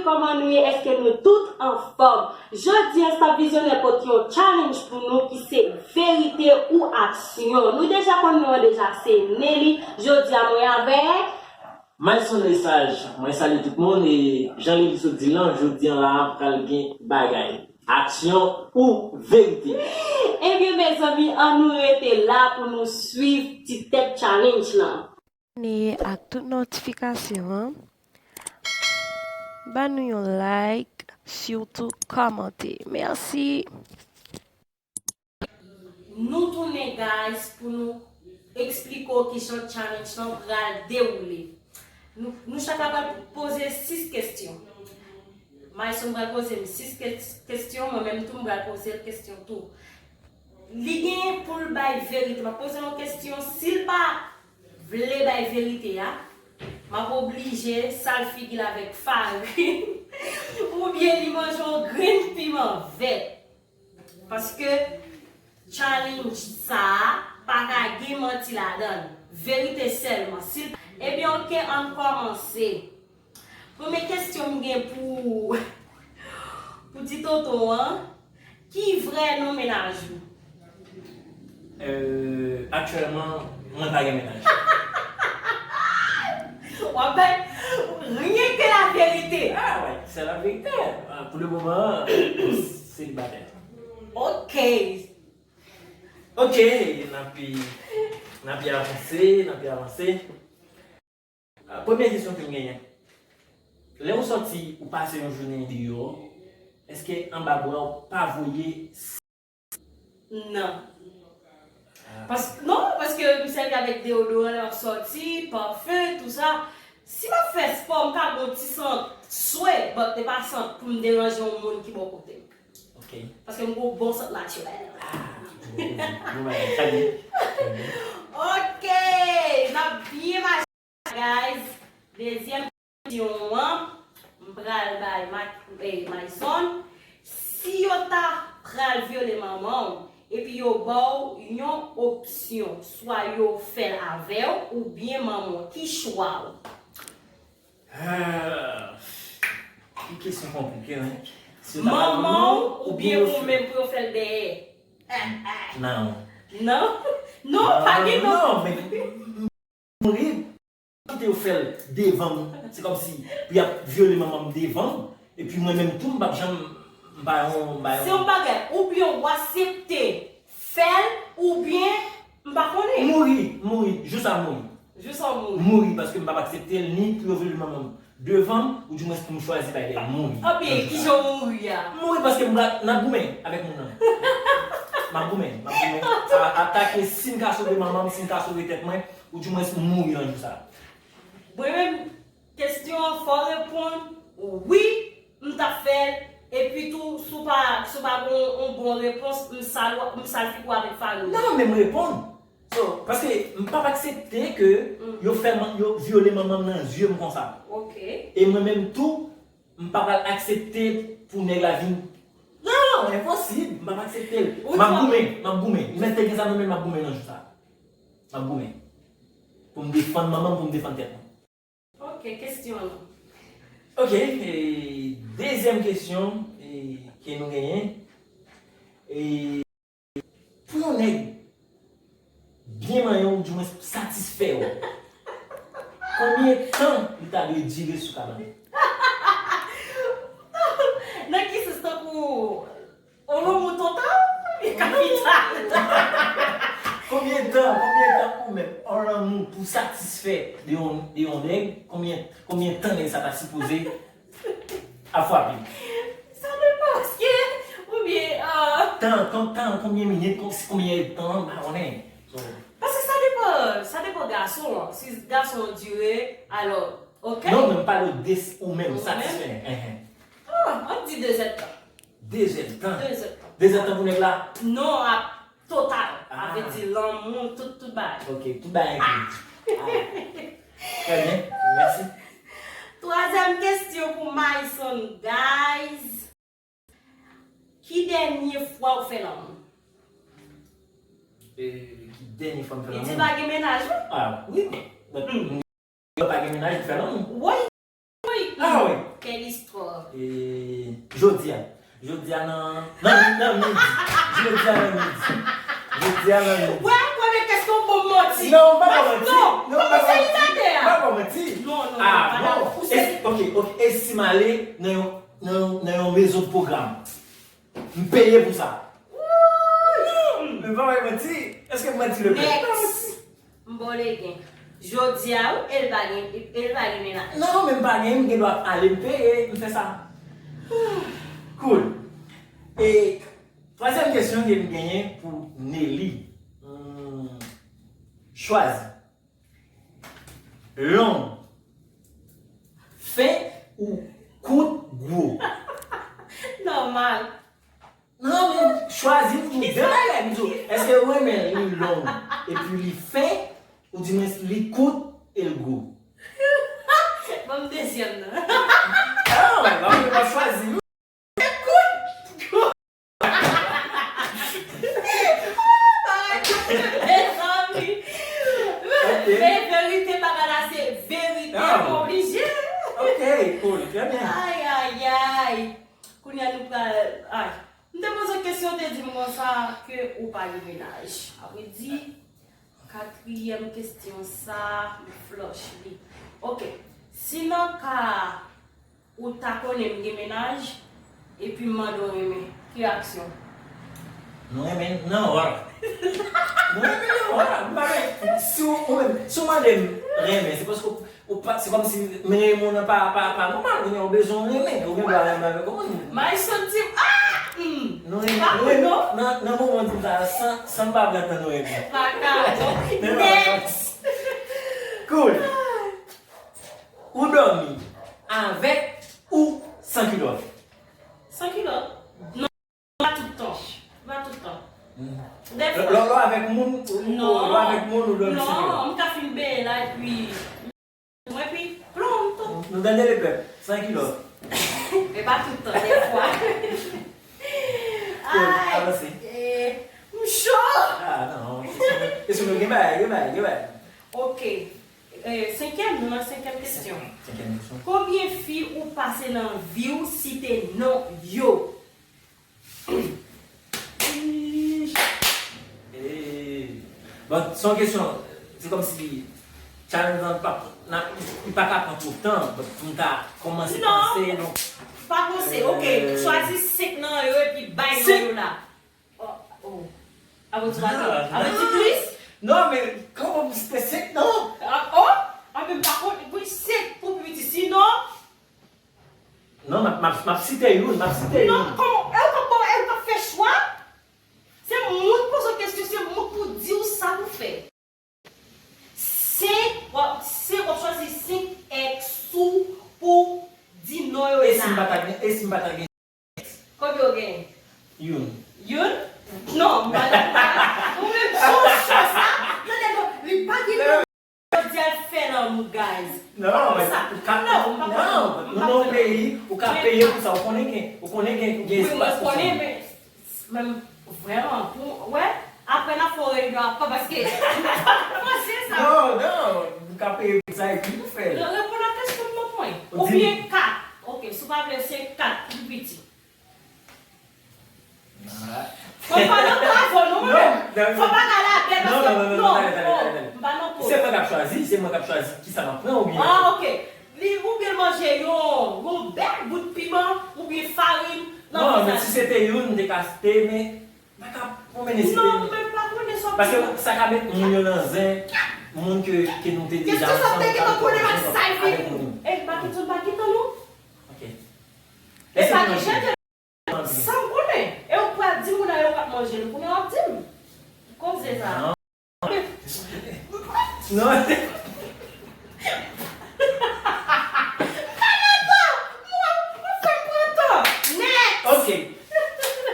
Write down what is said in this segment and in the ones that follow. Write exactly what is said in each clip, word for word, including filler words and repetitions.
Kòman nou ye? Èske nou tout anfòm? Jodi a, Staff Vizyonè pote yon challenge pou nou ki se verite ou aksyon. Nou deja konn non an deja, se Nelly. Jodi a, mwen avèk Myson Lesage, mwen salye tout moun e jan Lili sot di l lan, jodi an la a pral gen bagay. Aksyon ou verite? Ebyen, mezanmi, ann nou rete la pou nou swiv ti tèt challenge lan. Abòne ak tout notifikasyon an. Ban nou yon like, sitou kòmante. Mèsi. Nou tounen, guys, pou nou eksplike w kijan challenge lan pral dewoule. Nou, nou chak la pral poze sis kesyon. Myson pral poze m sis kes-, kesyon, mwen menm tou m pral poze l kesyon tou. Li gen pou l bay verite. M ap poze l yon kesyon, si l pa vle bay verite a, m ap oblije sal figi l avèk farin oubyen li manje yon grenn piman vèt. Paske challenge sa a pa ka gen manti ladan l. Verite sèlman. Si, ebyen, oke, ann kòmanse. Premye kesyon m gen pou, pou ti tonton an, ki vrè non mennaj ou? Euh, aktyèlman, mwen pa gen mennaj. W ap bay rien que la vérité. Ah, ouais, c'est la vérité. Ah, pour le moment, selibatè. Ok. Ok, n ap, n ap avanse, n ap avanse. Ah, premye kesyon ke m genyen. Lè ou sòti, ou pase yon jounen deyò, èske anba bra ou pa voye? Non. Ah. Pas-, non, paske m sèvi avèk deodoran lè m ap sòti, pafen, tou sa. Si m ap fè spò, m ka gon ti sant swe, but e pa sant pou m deranje yon moun ki bò kote m. Ok. Paske m gon bon sant natirèl. Ah, bon, bon, bon, bon, sa byen. Ok, n ap byen mache. Guys, dezyèm kesyon an, m pral bay Ma-, eh, Myson. Si yo ta pral vyole manman w, epi yo ba w yon opsyon, swa yo fè l avè w, oubyen manman w, ki chwa w? Ah, ki kesyon konplike, wi. Si yo ta pral manman w, oubyen ou menm pou yo fè l dèyè? Non. Non? Non, pa gen non. Non, men mouri, kite yo fè l devan m. Se kòmsi pou y ap vyole manman m devan m. Epi mwen menm tou, m p ap janm, m pa yon, m pa yon. Se yon bagay, oubyen w aksepte fè l, oubyen m pa konnen. Mouri, mouri, jous a mouri. Jous a mouri. Mouri, paske m p ap aksepte l ni pou yo vyole manman m devan m, ou dimwens pou m chwazi bay dèyè l, mouri. Anben, kijan w mouri a? Mouri paske m pral, n ap goumen avèk moun nan. M ap goumen, m ap goumen. A, atake, si m ka sove manman m, si m ka sove tèt mwen, ou dimwens mouri nan jou sa a. Mwen menm, kesyon an, fò w reponn, wi, m t ap fè l, epi tou, si w pa, si w pa gon yon bon repons, m sal, m sal figi w avèk farin. Non, men m reponn. So, paske m p ap aksepte ke yo fè man-, yo vyole manman m nan zye m konsa. Ok. E mwen menm tou, m pa pral aksepte pou nèg la vin. Non, enposib, m p ap aksepte l. M ap goumen, m ap goumen. Mwen te gen zam nan men m, m ap goumen nan jou sa. M ap goumen. Pou m defann manman m, pou m defann tèt mwen. Ok, kesyon an. Ok, e, dezyèm kesyon, e, ke nou genyen. E, pou yon nèg byen manyen w, ou dimwens satisfè w, konbyen tan li ta dwe dire sou kabann? Nan ki sans, tankou yon lanmou total oubyen kapital? Konbyen tan, konbyen tan ou menm, yon lanmou pou satisfè de yon, de yon nèg, konbyen, konbyen tan nèg sa ta sipoze ap frape? Sa depann, paske, oubyen, ah. Tan, tan, tan, konbyen minit, kon-, konbyen èdtan, m pa konnen. So, paske sa depann, sa depann gason an. Si gason an dire, alò, ok. Non, men m pale de s-, ou menm, ou menm? Satisfè. Enhen. Ah, ann di de zèdtan. De zèdtan? De zèdtan. De zèdtan pou nèg la? Non, ap total. Ah. Sa vle di lanmou, tout, tout bagay. Ok, tout bagay enkli. Ah. Trè byen, mèsi. Twazyèm kesyon pou Myson, guys. Ki dènye fwa ou fè lanmou? E, ki dènye fwa m fè lanmou? Li di l pa gen mennaj, wi. Ah, wi. But, mm, m pa gen mennaj, m fè lanmou. Woy, woy. Ah, wi. Quelle histoire? E, jodi a. Jodi a nan, nan, nan midi. Jodi a nan midi. Jodi a nan midi. Wè, premye kesyon, bon manti. Non, m pa ba manti. Non, m pa ba manti. M pa ba manti. Non, non, ah, non. Ok, ok. E si m ale nan yon, nan yon, nan yon maison de programme? M peye pou sa. Men pa bay manti. Èske m manti le pèp? Next. M ba w legen. Jodi a wi, e l pa gen, e l pa gen mennaj. Non, men m pa gen, m gen dwa ale m peye, m fè sa. Cool. E twazyèm kesyon ke m genyen pou Nelly. Hmm, chwazi. Long, fen ou kout gwo? Nòmal. Non, men chwazi pou de bagay. M di w, èske ou renmen li long epi li fen, oudimwens li kout e l gwo? Ban m dezyèm nan. Non, m ap chwazi. Men verite bagay la se verite, m oblije. Ok, cool, trè byen. Ay, ay, ay. Kounye a nou pral, ay. M te poze w kesyon, w te di m konsa ke ou pa gen mennaj. Apre di, katriyèm kesyon sa, m flòch li. Ok. Si nan ka ou ta konnen m gen mennaj, epi m mande w renmen, ki reyaksyon w? Nou renmen nan wòl. Nou renmen nan wòl. M pa renmen. Si w, ou menm, si w mande m renmen, se paske w, ou pa, se kòmsi m renmen w nan pa, pa, pa nòmal. Kounye a ou bezwen w renmen. Ou gen dwa renmen avèk yon moun. Maison di m, ah! Hmm. Nou renmen, nou renmen, nan, nan moman di m sa, san, san m pa pran tan nou renmen. Pa ka, non. Next! Cool. Ou dòmi avèk ou san kilòt? San kilòt? Non, pa tout tan. Pa tout tan. Dèfwa. Lè w avèk moun, ou, lè w avèk moun, ou dòmi san kilòt? Non, m ka fin benyen la, epi, mwen, epi, plon, m tou. Nou tande lepèp, san kilòt. E pa tout tan, dèfwa. Ay, avanse. M cho! Ah, non. Kesyon, kesyon, gen bagay, gen bagay, gen bagay. Ok. Eh, senkyèm, nou nan senkyèm kesyon. Senkyèm kesyon. Konbyen fi ou pase nan vi w site non yo? Eh, bon, se yon kesyon, se kòmsi challenge lan pa, li pa ka pran twòp tan, but pou m ta kòmanse panse, non. Pa panse, ok. Chwazi senk nan yo epi bay non yo la. Oh, oh. Avan ti pase. Avan ti plis. Non, men kòman m site senk non? Oh, anben m pa konn. Wi, senk pou pi piti. Sinon. Non, m ap, m ap, m ap site youn, m ap site youn. Non, kòman? E ou k ap, e ou k ap fè chwa? Se moun poze w kesyon, se moun pou di w sa pou fè. Senk, w ap, senk, w ap chwazi senk èks ou pou di non yo la. E si m pa ta gen, e si m pa ta gen? Konbyen w genyen? Youn. Youn? Non, m pa dakò. Ou menm sou cho sa. Tande non, li pa gen non. Jodi a l fè lanmou, guys. Non, non, non, non, non, non, peyi, ou ka peye pou sa, ou konnen gen, ou konnen gen, gen espas pou sa. Wi, mwen konnen, men Men vrèman, pou, wè, apre n ap fè yon reyinyon ankò paske m pa panse sa. Non, non, nou ka peye pou sa epi nou fè l. Reponn a kesyon m nan mwen. Oubyen kat. Ok, si w pa vle se kat, pi piti. Fò pa nan travay non, mwen menm. Fò pa nan labè paske non, non, m pa nan poz. Se mwen k ap chwazi, se mwen k ap chwazi kisa m ap pran oubyen. Ah, ok. Li oubyen manje yon, yon bèl bout piman, oubyen farin nan vizaj. Non, men si se te youn, m te ka site, men m pa ka pwonmennen si te youn. Non, men m pa konnen sa w ap di. Paske sa ka met moun yo nan zen, moun ke, ke nou te deja ansanm, nou ka pwonmennen avèk moun. E m pa gentan, m pa gentan non. Ok. E pa gentan. Sa m konnen. E ou pral di moun nan yo k ap manje l. Kounye a w ap di m. Koze sa. Non. Non. M pa nan tan. Mwen, ou fè m pran tan. Next. Ok.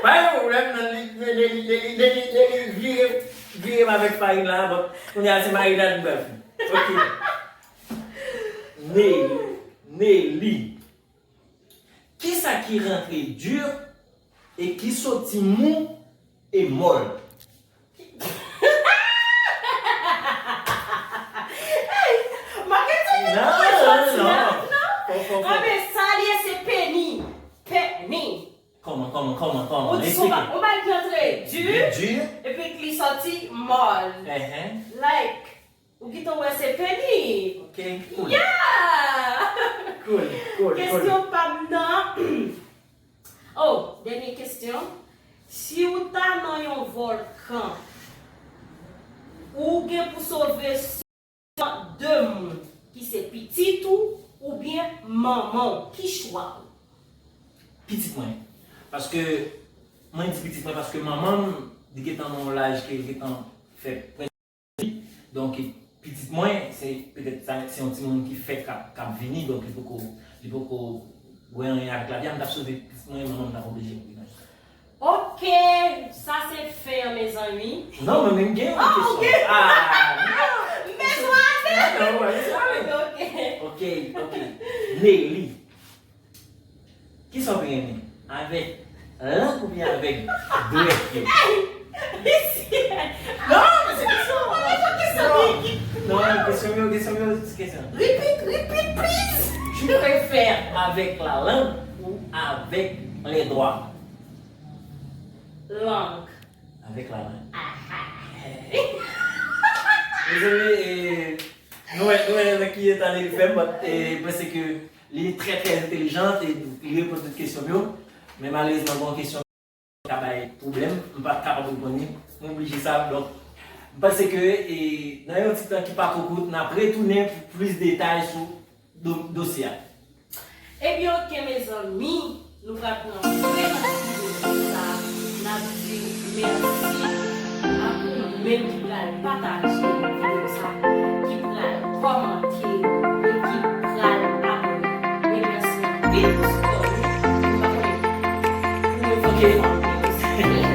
Pa gen pwoblèm, non, li, li, li vire, vire m avèk farin la, bon, kounye a se marinad m pral fè. Ok. Nelly, Nelly. Kisa ki rantre di e ki soti mou e mòl? Hey, Marketing, non, non, non. Anben, sa li ye, Kòman, kòman, kòman? Ou di son ba-, on bagay ki antre di, di, epi li sòti mòl. Like, ou gentan wè se peni. Ok, cool. Yeah! Cool, cool, cool. Kesyon pa m nan. Oh, dènye kesyon. Si w ta nan yon vòlkan, ou gen pou sove sèlman de moun, ki se pitit ou oubyen manman w, ki chwa w? Pitit mwen. Paske, mwen di pitit mwen paske manman m, li gentan nan yon laj ke li gentan fè prèske li. Donk, pitit mwen, se petèt sa, se yon timoun ki fèk k ap, k ap vini, donk li poko, li poko wè anyen avèk lavi a, m t ap sove pitit mwen, manman m t ap oblije mouri nan sa. Ok, sa se fen an, mezanmi. Non, men m gen yon kesyon. Ah, non. Bezwen ale. Ah, non, wè, bezwen ale. Ok. Ok, ok. Nelly. Kisa w pi renmen? Avèk lang oubyen avèk dwèt yo? Hey! Mesye! Non, men se kesyon. Non, kesyon yo, kesyon yo, kesyon. Repeat, repeat, please! Tu préfères avec la langue ou avec les doigts? Lang. Avèk la lang. Aha. Mezanmi, e, nou wè, nou wè nan ki eta li fè m, but, e, m panse ke li trè, trè entèlijan, e li reponn tout kesyon m yo. Men malerezman, gen yon kesyon ki ta bay pwoblèm, m pa t kapab reponn li, m oblije sa, donk, m panse ke, e, nan yon ti tan ki pa twò kout, n ap retounen pou plis detay sou do-, dosye a. Ebyen, oke, mezanmi, nou pral pran fen nan ti videyo sa. N ap di mèsi ak ou menm ki pral pataje videyo sa, ki pral kòmante e ki pral abòne. E mèsi anpil pou sipò nou. Nou pa konnen pou nou fè anpil osi.